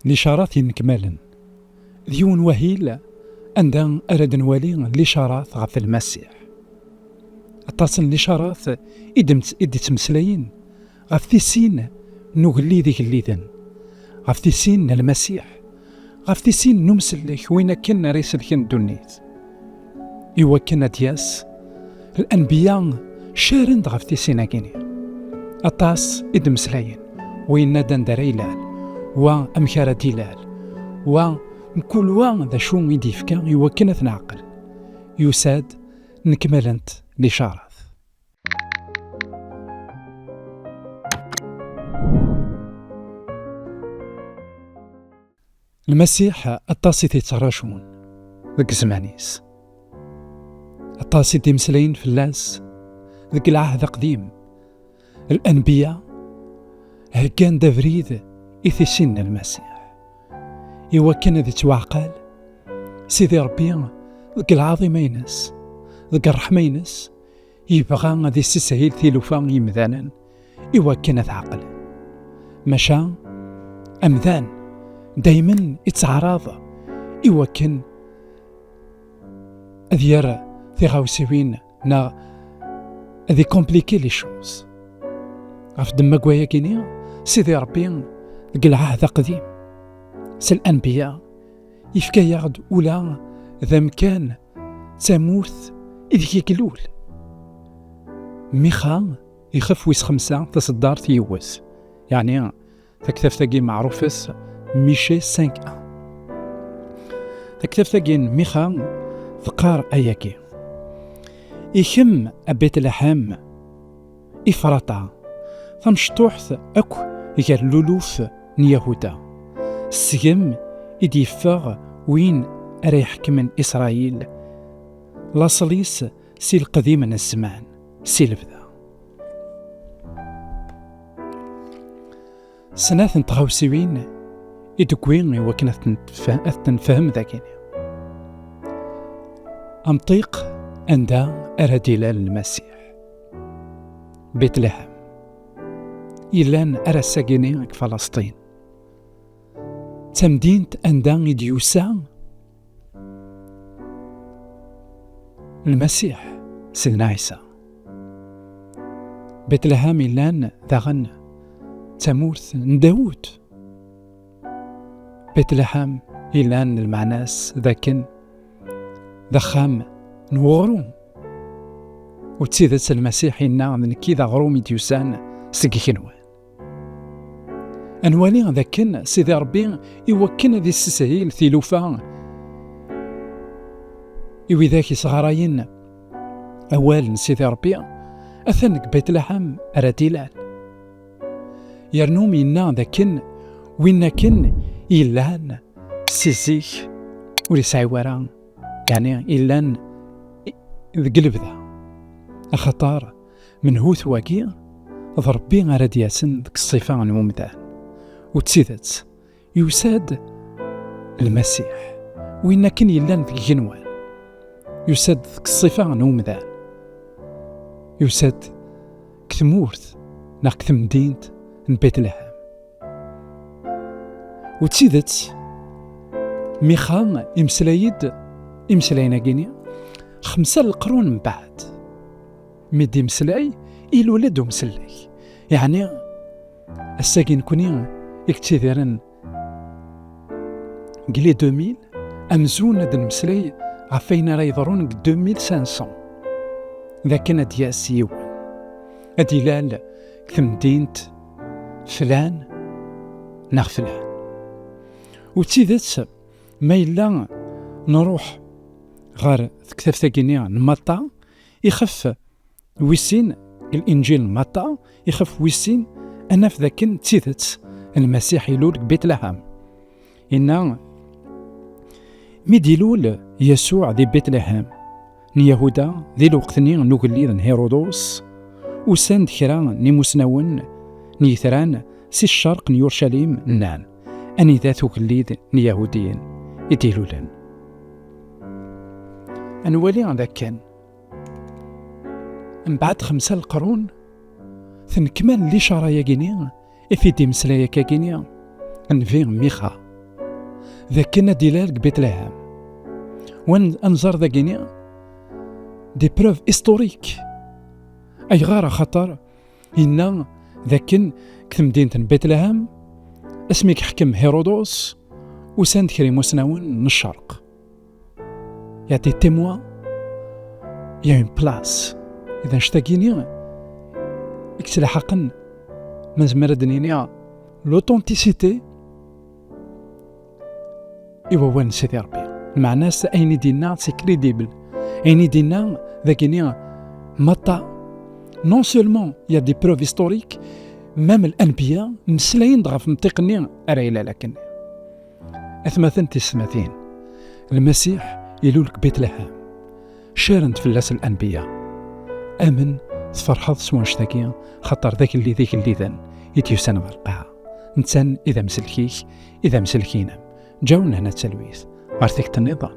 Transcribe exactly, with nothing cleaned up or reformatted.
Licarat yennekmalen d yiwen wahil anda ara d-nwali licarat ɣef Lmasiḥ. Aṭas n licarat i d-, i d-ittmeslayen ɣef tisin n ugellid igelliden, ɣef tisin n Lmasiḥ, ɣef tisin n umsellek win akken ara iselken ddunit. Iwakken ad d-yas, lanbiya caren-d ɣef tisin-agi-nni. Aṭas i d-mmeslayen, wa yenna-d anda ara ilal, wa amek ara d-ilal, wa mkul wa d acu i d-yefka iwakken ad t-neɛqel. Yusa-d, nekmalen-t licarat. Lmasiḥ aṭas i t-ittraǧun deg zzman-is. Aṭas i d-imeslayen fell-as deg Lɛehd Aqdim. Lanbiya heggan-d abrid i tisin n Lmasiḥ, iwakken ad ittwaɛqal Sidi Ṛebbi deg lɛaḍima-ines, deg ṛṛeḥma-ines, yebɣa ad issishil tilufa i yimdanen iwakken ad t-ɛeqlen. Maca amdan daymen ittɛaraḍ iwakken ad yerr tiɣawsiwin neɣ ad icompliquer les choses. Ɣef ddemma n wayagi-nni, Sidi Ṛebbi deg Lɛehd Aqdim s lanbiya yefka-yaɣ-d ula d amkan d tamurt ideg i ilul. Mixa, ixef wis xemsa, taṣeddart yiwet, yeɛni taktabt-agi meɛrufet Michée cinq un. Taktabt-agi n Mixa teqqar ayagi: I kemm, a Betleḥem Ifraṭa, tamecṭuḥt akk gar luluf n Yahuda, seg-m i d-yeffeɣ win ara iḥekmen Isṛayil, laṣel-is si leqdim n zzman, si lebda. Snat n tɣawsiwin i d-tewwi i wakken ad ten-tfe-, ad ten-nefhem dagi. Amṭiq anda ara d-ilal Lmasiḥ. Betlehem. Yellan ar ass-agi-ni deg Falasṭin. D tamdint anda i d-yusa Lmasiḥ, Sidna Ɛisa. Betlehem yellan daɣen d tamurt n Dawed. Betlehem yellan lmeɛna-s d akken d axxam n weɣrum. U d tidet Lmasiḥ yenna: "D nekk i d aɣrum i d-yusan seg igenwan." Ad nwali d akken Sidi Ṛebbi, i wakken ad issishil tilufa i widak isɣarayen awal n Sidi Ṛebbi, atan deg Betlehem ara d-ilal. Yernu yenna d akken win akken yellan si zik ur yesɛi wara, yeɛni yellan deg lebda. Axaṭer menhut wagi d Ṛebbi ara d-yasen deg ṣṣifa n umdan. U d tidet, yusa-d Lmasiḥ, win akken yellan deg igenwan. Yusa-d deg ṣṣifa n umdan. Yusa-d deg tmurt neɣ deg temdint n Betlehem. U d tidet, Mixa imeslay-d imeslayen-agi-ni xemsa n leqrun mbeɛd. Mi d-imeslay, ilul-d umsellek. Yeɛni, ass-agi nekni i yettidiren deg les deux mille, amzun ad d-nemmeslay ɣef wayen ara yeḍrun deg deux mille cinq cents. D akken ad d-yas yiwen, ad d-ilal deg temdint flan neɣ flan. U d tidet, ma yella nruḥ ɣer tektabt-agi-nni n Maṭa, ixef wis sin, deg Linǧil n Maṭa, ixef wis sin, ad naf d akken d tidet Lmasiḥ ilul deg Betlehem. Inna: Mi d-ilul Yasuɛ di Betlehem n Yahuda, di lweqt-nni n ugellid n Hiṛudus, usan-d kra n imusnawen n yitran si ccerq n Yurcalim, nnan: "Anida-t ugellid n Yahudiyen i d-ilulen?" Ad nwali d akken, mbeɛd xemsa leqrun, tennekmal licara-yagi-ni i t-id-imeslay akkagi-ni nnbi Mixa. d akken ad d-ilal deg Bethléem. Wan anẓar dagini des preuves historiques. Ayɣer? Axaṭer yenna d akken deg temdint n Bethléem, asmi yeḥkem Hirudos, usan-d kra imusnawen n ccerq. Il y a des témoins, il y a une place. Idan, cctagini i yettlaḥaqen, ma nezmer ad d-nini, l'authenticité i wawal n Sidi Ṛebbi. Lmeɛna-s, ayen i d-yenna, c'est crédible. Ayen i d-yenna dagini, maṭa, non seulement il y a des preuves historiques, même l'anbiya mmeslayen-d ɣef nnṭiq-nni ara ilal akken. Atmaten tisetmatin, Lmasiḥ ilul deg Bethléem. Carent fell-as l'anbiya. Amen, tferḥeḍ s wanect-agi, xaṭer d agellid igelliden i d-yusan ɣer lqaɛa. Netta i d amsellek-ik, i d amsellek-inem. Ǧǧawen hna d talwit. Ɣer tikkelt nniḍen.